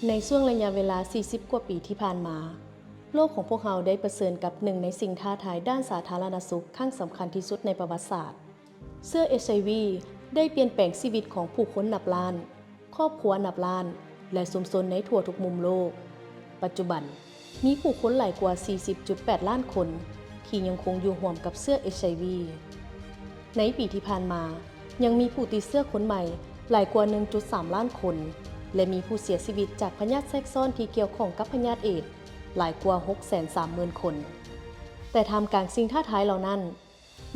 ໃນຊ່ວງໄລຍະເວລາ ສີ່ສິບ ກວ່າປີທີ່ຜ່ານມາ, ໂລກຂອງພວກເຮົາໄດ້ປະເຊີນກັບໜຶ່ງໃນສິ່ງທ້າທາຍດ້ານສາທາລະນະສຸກຄັ້ງສຳຄັນທີ່ສຸດໃນປະຫວັດສາດ. ເຊື້ອ ເອຊໄອວີ ໄດ້ປ່ຽນແປງຊີວິດຂອງຜູ້ຄົນນັບລ້ານ, ຄອບຄົວນັບລ້ານ ແລະ ຊຸມຊົນໃນທົ່ວທຸກມຸມໂລກ. ປັດຈຸບັນ, ມີຜູ້ຄົນຫຼາຍກວ່າ ສີ່ສິບຈຸດແປດ ລ້ານຄົນ ທີ່ຍັງຄົງຢູ່ຮ່ວມກັບເຊື້ອ ເອຊໄອວີ. ໃນປີທີ່ຜ່ານມາ, ຍັງມີຜູ້ຕິດເຊື້ອຄົນໃໝ່ຫຼາຍກວ່າ ໜຶ່ງຈຸດສາມ ລ້ານຄົນ ແລະ ມີຜູ້ເສຍຊີວິດຈາກພະຍາດແຊກຊ້ອນທີ່ກ່ຽວຂ້ອງກັບພະຍາດເອດສ໌ຫຼາຍກວ່າ ຫົກແສນສາມໝື່ນຄົນ. ແຕ່ທ່າມກາງສິ່ງທ້າທາຍເຫຼົ່ານັ້ນ,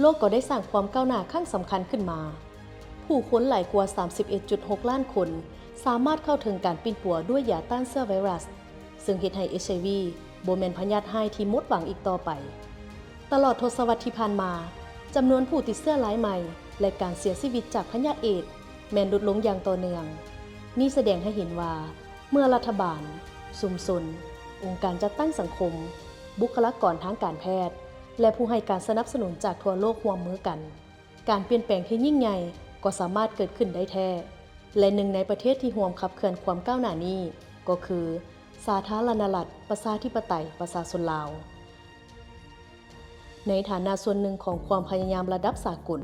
ໂລກກໍໄດ້ສ້າງຄວາມກ້າວໜ້າຄັ້ງສຳຄັນຂຶ້ນມາ. ຜູ້ຄົນຫຼາຍກວ່າ ສາມສິບເອັດຈຸດຫົກ ລ້ານຄົນ ສາມາດເຂົ້າເຖິງການປິ່ນປົວດ້ວຍຢາຕ້ານເຊື້ອໄວຣັສ, ເຊິ່ງເຮັດໃຫ້ ເອຊໄອວີ ບໍ່ແມ່ນພະຍາດຮ້າຍທີ່ໝົດຫວັງອີກຕໍ່ໄປ. ຕະຫຼອດທົດສະວັດທີ່ຜ່ານມາ, ຈຳນວນຜູ້ຕິດເຊື້ອລາຍໃໝ່ ແລະ ການເສຍຊີວິດຈາກພະຍາດເອດສ໌ແມ່ນຫຼຸດລົງຢ່າງຕໍ່ເນື່ອງ. ນີ້ສະແດງໃຫ້ເຫັນວ່າ ເມື່ອລັດຖະບານ, ຊຸມຊົນ, ອົງການຈັດຕັ້ງສັງຄົມ, ບຸກຄະລາກອນທາງການແພດ ແລະ ຜູ້ໃຫ້ການສະໜັບສະໜູນຈາກທົ່ວໂລກຮ່ວມມືກັນ, ການປ່ຽນແປງທີ່ຍິ່ງໃຫຍ່ກໍສາມາດເກີດຂຶ້ນໄດ້ແທ້. ແລະ ໜຶ່ງໃນປະເທດທີ່ຮ່ວມຂັບເຄື່ອນຄວາມກ້າວໜ້ານີ້ກໍຄື ສາທາລະນະລັດ ປະຊາທິປະໄຕ ປະຊາຊົນລາວ. ໃນຖານະສ່ວນໜຶ່ງຂອງຄວາມພະຍາຍາມລະດັບສາກົນ,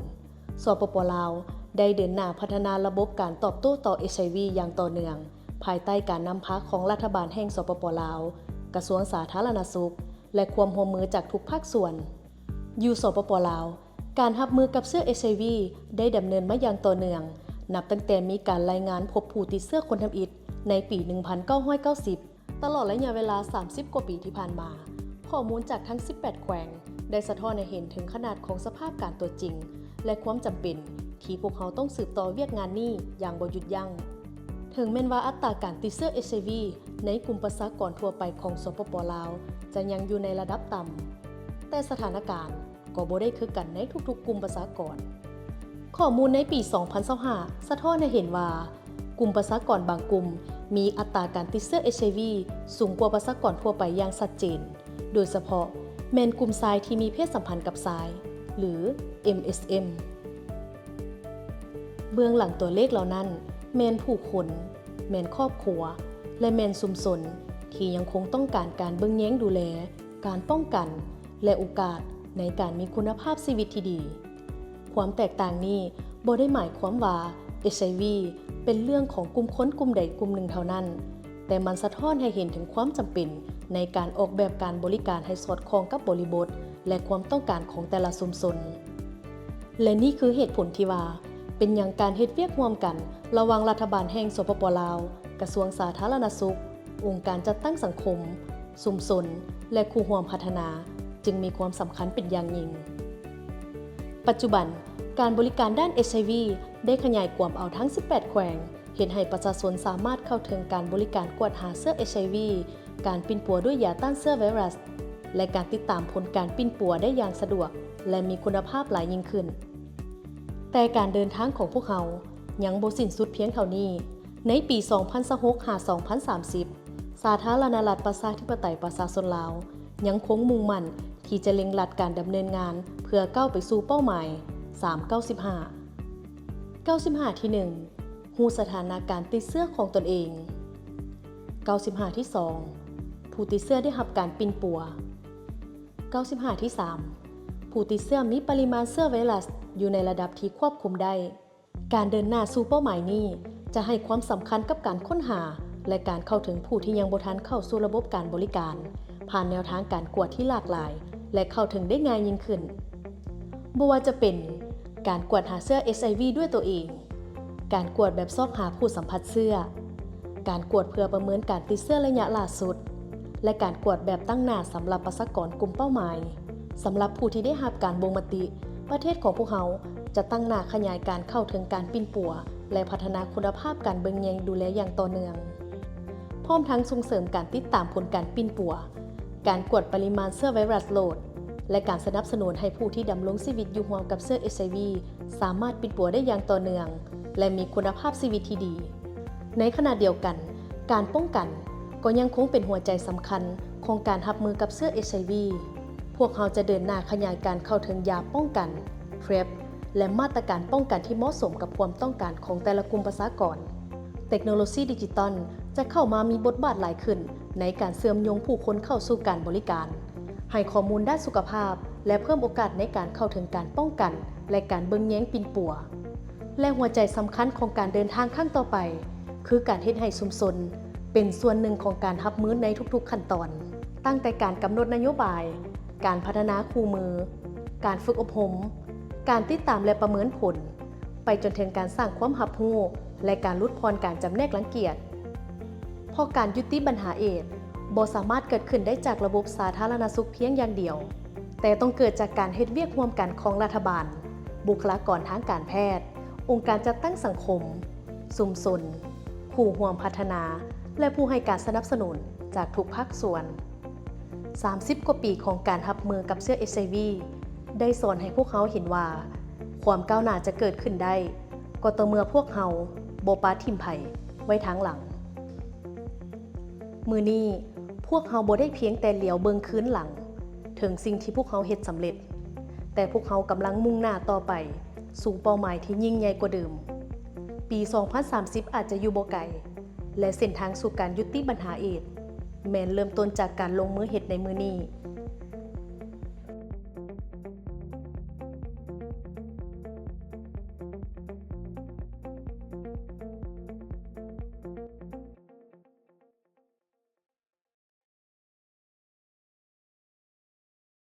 ສປປ ລາວ ໄດ້ເດີນໜ້າພັດທະນາລະບົບການຕອບໂຕ້ຕໍ່ ເອຊໄອວີ ຢ່າງຕໍ່ເນື່ອງ, ພາຍໃຕ້ການນຳພາຂອງລັດຖະບານແຫ່ງ ສປປ ລາວ, ກະຊວງສາທາລະນະສຸກ ແລະ ຄວາມຮ່ວມມືຈາກທຸກພາກສ່ວນ. ຢູ່ ສປປ ລາວ, ການຮັບມືກັບເຊື້ອ ເອຊໄອວີ ໄດ້ດຳເນີນມາຢ່າງຕໍ່ເນື່ອງ, ນັບຕັ້ງແຕ່ມີການລາຍງານພົບຜູ້ຕິດເຊື້ອຄົນທຳອິດໃນປີ ໜຶ່ງພັນເກົ້າຮ້ອຍເກົ້າສິບ. ຕະຫຼອດໄລຍະເວລາ ສາມສິບ ກວ່າປີທີ່ຜ່ານມາ, ຂໍ້ມູນຈາກທັງ ສິບແປດ ແຂວງ ໄດ້ສະທ້ອນໃຫ້ເຫັນເຖິງຂະໜາດຂອງສະພາບການຕົວຈິງ ແລະ ຄວາມຈຳເປັນທີ່ພວກເຮົາຕ້ອງສືບຕໍ່ວຽກງານນີ້ຢ່າງບໍ່ຢຸດຢັ້ງ. ເຖິງແມ່ນວ່າອັດຕາການຕິດເຊື້ອ ເອຊໄອວີ ໃນກຸ່ມປະຊາກອນທົ່ວໄປຂອງ ສປປ ລາວ ຈະຍັງຢູ່ໃນລະດັບຕ່ຳ, ແຕ່ສະຖານະການ ກໍບໍ່ໄດ້ຄືກັນໃນທຸກໆກຸ່ມປະຊາກອນ. ຂໍ້ມູນໃນປີ ສອງພັນຊາວຫ້າ ສະທ້ອນໃຫ້ເຫັນວ່າ ກຸ່ມປະຊາກອນບາງກຸ່ມມີອັດຕາການຕິດເຊື້ອ ເອຊໄອວີ ສູງກວ່າປະຊາກອນທົ່ວໄປຢ່າງຊັດເຈນ, ໂດຍສະເພາະແມ່ນກຸ່ມຊາຍທີ່ມີເພດສຳພັນກັບຊາຍ ຫຼື ເອັມເອສເອັມ. ເບື້ອງຫຼັງຕົວເລກເຫຼົ່ານັ້ນ ແມ່ນຜູ້ຄົນ, ແມ່ນຄອບຄົວ ແລະ ແມ່ນຊຸມຊົນທີ່ຍັງຄົງຕ້ອງການການເບິ່ງແຍງດູແລ, ການປ້ອງກັນ ແລະ ໂອກາດໃນການມີຄຸນນະພາບຊີວິດທີ່ດີ. ຄວາມແຕກຕ່າງນີ້ບໍ່ໄດ້ໝາຍຄວາມວ່າ ເອຊໄອວີ ເປັນເລື່ອງຂອງກຸ່ມຄົນກຸ່ມໃດກຸ່ມໜຶ່ງເທົ່ານັ້ນ, ແຕ່ມັນສະທ້ອນໃຫ້ເຫັນເຖິງຄວາມຈຳເປັນໃນການອອກແບບການບໍລິການໃຫ້ສອດຄ່ອງກັບບໍລິບົດ ແລະ ຄວາມຕ້ອງການຂອງແຕ່ລະຊຸມຊົນ. ແລະ ນີ້ຄືເຫດຜົນທີ່ວ່າ ເປັນຫຍັງການເຮັດວຽກຮ່ວມກັນລະຫວ່າງລັດຖະບານແຫ່ງ ສປປ ລາວ, ກະຊວງສາທາລະນະສຸກ, ອົງການຈັດຕັ້ງສັງຄົມ, ຊຸມຊົນ ແລະ ຄູ່ຮ່ວມພັດທະນາ ຈຶ່ງມີຄວາມສຳຄັນເປັນຢ່າງຍິ່ງ. ປັດຈຸບັນ, ການບໍລິການດ້ານ ເອຊໄອວີ ໄດ້ຂະຫຍາຍກວມເອົາທັງ ສິບແປດ ແຂວງ, ເຮັດໃຫ້ປະຊາຊົນສາມາດເຂົ້າເຖິງການບໍລິການກວດຫາເຊື້ອ ເອຊໄອວີ, ການປິ່ນປົວດ້ວຍຢາຕ້ານເຊື້ອໄວຣັສ ແລະ ການຕິດຕາມຜົນການປິ່ນປົວໄດ້ຢ່າງສະດວກ ແລະ ມີຄຸນນະພາບຫຼາຍຍິ່ງຂຶ້ນ. ແຕ່ການເດີນທາງຂອງພວກເຮົາຍັງບໍ່ສິ້ນສຸດພຽງເທົ່ານີ້. ໃນປີ ສອງພັນຊາວຫົກ ຫາ ສອງພັນສາມສິບ, ສາທາລະນະລັດ ປະຊາທິປະໄຕ ປະຊາຊົນລາວ ຍັງຄົງມຸ່ງໝັ້ນທີ່ຈະເລັ່ງລັດການດຳເນີນງານເພື່ອກ້າວໄປສູ່ເປົ້າໝາຍ ສາມ ເກົ້າສິບຫ້າ. ເກົ້າສິບຫ້າ ທີໜຶ່ງ, ຮູ້ສະຖານະການຕິດເຊື້ອຂອງຕົນເອງ. ເກົ້າສິບຫ້າ ທີສອງ, ຜູ້ຕິດເຊື້ອໄດ້ຮັບການປິ່ນປົວ. ເກົ້າສິບຫ້າ ທີສາມ, ຜູ້ຕິດເຊື້ອມີປະລິມານເຊື້ອໄວຣັສຢູ່ໃນລະດັບທີ່ຄວບຄຸມໄດ້. ການເດີນໜ້າສູ່ເປົ້າໝາຍນີ້ຈະໃຫ້ຄວາມສຳຄັນກັບການຄົ້ນຫາ ແລະ ການເຂົ້າເຖິງຜູ້ທີ່ຍັງບໍ່ທັນເຂົ້າສູ່ລະບົບການບໍລິການ ຜ່ານແນວທາງການກວດທີ່ຫຼາກຫຼາຍ ແລະ ເຂົ້າເຖິງໄດ້ງ່າຍຍິ່ງຂຶ້ນ. ບໍ່ວ່າຈະເປັນການກວດຫາເຊື້ອ ເອຊໄອ ດ້ວຍຕົວເອງ, ການກວດແບບຊອກຫາຜູ້ສຳຜັດເຊື້ອ, ການກວດເພື່ອປະເມີນການຕິດເຊື້ອໄລຍະຫຼ້າສຸດ ແລະ ການກວດແບບຕັ້ງໜ້າສຳລັບປະຊາກອນກຸ່ມເປົ້າໝາຍ. ສຳລັບຜູ້ທີ່ໄດ້ຮັບການບົ່ງມະຕິ, ປະເທດຂອງພວກເຮົາຈະຕັ້ງໜ້າຂະຫຍາຍການເຂົ້າເຖິງການປິ່ນປົວ ແລະ ພັດທະນາຄຸນນະພາບການເບິ່ງແຍງດູແລຢ່າງຕໍ່ເນື່ອງ, ພ້ອມທັງສົ່ງເສີມການຕິດຕາມຜົນການປິ່ນປົວ, ການກວດປະລິມານເຊື້ອໄວຣັສໂຫຼດ ແລະ ການສະໜັບສະໜູນໃຫ້ຜູ້ທີ່ດຳລົງຊີວິດຢູ່ຮ່ວມກັບເຊື້ອ ເອຊໄອ ສາມາດປິ່ນປົວໄດ້ຢ່າງຕໍ່ເນື່ອງ ແລະ ມີຄຸນນະພາບຊີວິດທີ່ດີ. ໃນຂະນະດຽວກັນ, ການປ້ອງກັນກໍຍັງຄົງເປັນຫົວໃຈສຳຄັນຂອງການຮັບມືກັບເຊື້ອ ເອຊໄອ ພວກເຮົາຈະເດີນໜ້າຂະຫຍາຍການເຂົ້າເຖິງຢາປ້ອງກັນ, ເພຣັບ ແລະ ມາດຕະການປ້ອງກັນທີ່ເໝາະສົມກັບຄວາມຕ້ອງການຂອງແຕ່ລະກຸ່ມປະຊາກອນ. ເຕັກໂນໂລຊີດິຈິຕອນ ຈະເຂົ້າມາມີບົດບາດຫຼາຍຂຶ້ນໃນການເຊື່ອມໂຍງຜູ້ຄົນເຂົ້າສູ່ການບໍລິການ, ໃຫ້ຂໍ້ມູນດ້ານສຸຂະພາບ ແລະ ເພີ່ມໂອກາດໃນການເຂົ້າເຖິງການປ້ອງກັນ ແລະ ການເບິ່ງແຍງປິ່ນປົວ. ແລະ ຫົວໃຈສຳຄັນຂອງການເດີນທາງຄັ້ງຕໍ່ໄປ ຄືການເຮັດໃຫ້ຊຸມຊົນເປັນສ່ວນໜຶ່ງຂອງການຮັບມືໃນທຸກໆຂັ້ນຕອນ, ຕັ້ງແຕ່ການກຳນົດນະໂຍບາຍ, ການພັດທະນາຄູ່ມື, ການຝຶກອົບຮົມ, ການຕິດຕາມ ແລະ ປະເມີນຜົນ, ໄປຈົນເຖິງການສ້າງຄວາມຮັບຮູ້ ແລະ ການຫຼຸດຜ່ອນການຈຳແນກລັງກຽດ. ເພາະການຍຸຕິບັນຫາເອດ ບໍ່ສາມາດເກີດຂຶ້ນໄດ້ຈາກລະບົບສາທາລະນະສຸກພຽງຢ່າງດຽວ, ແຕ່ຕ້ອງເກີດຈາກການເຮັດວຽກຮ່ວມກັນຂອງລັດຖະບານ, ບຸກຄະລາກອນທາງການແພດ, ອົງການຈັດຕັ້ງສັງຄົມ, ຊຸມຊົນ, ຄູ່ຮ່ວມພັດທະນາ ແລະ ຜູ້ໃຫ້ການສະໜັບສະໜູນຈາກທຸກພາກສ່ວນ. ສາມສິບກວ່າປີຂອງການຮັບມືກັບເຊື້ອ ເອັດໄອວີ ໄດ້ສອນໃຫ້ພວກເຮົາເຫັນວ່າ ຄວາມກ້າວໜ້າຈະເກີດຂຶ້ນໄດ້ ກໍຕໍ່ເມື່ອພວກເຮົາບໍ່ປະຖິ້ມໃຜໄວ້ທາງຫຼັງ. ມື້ນີ້ ພວກເຮົາບໍ່ໄດ້ພຽງແຕ່ຫຼຽວເບິ່ງຄືນຫຼັງເຖິງສິ່ງທີ່ພວກເຮົາເຮັດສຳເລັດ, ແຕ່ພວກເຮົາກຳລັງມຸ່ງໜ້າຕໍ່ໄປສູ່ເປົ້າໝາຍທີ່ຍິ່ງໃຫຍ່ກວ່າເດີມ. ປີສອງພັນສາມສິບອາດຈະຢູ່ບໍ່ໄກ, ແລະ ເສັ້ນທາງສູ່ການຍຸຕິບັນຫາເອດ ແມ່ນເລີ່ມຕົ້ນຈາກການລົງມືເຮັດໃນມື້ນີ້.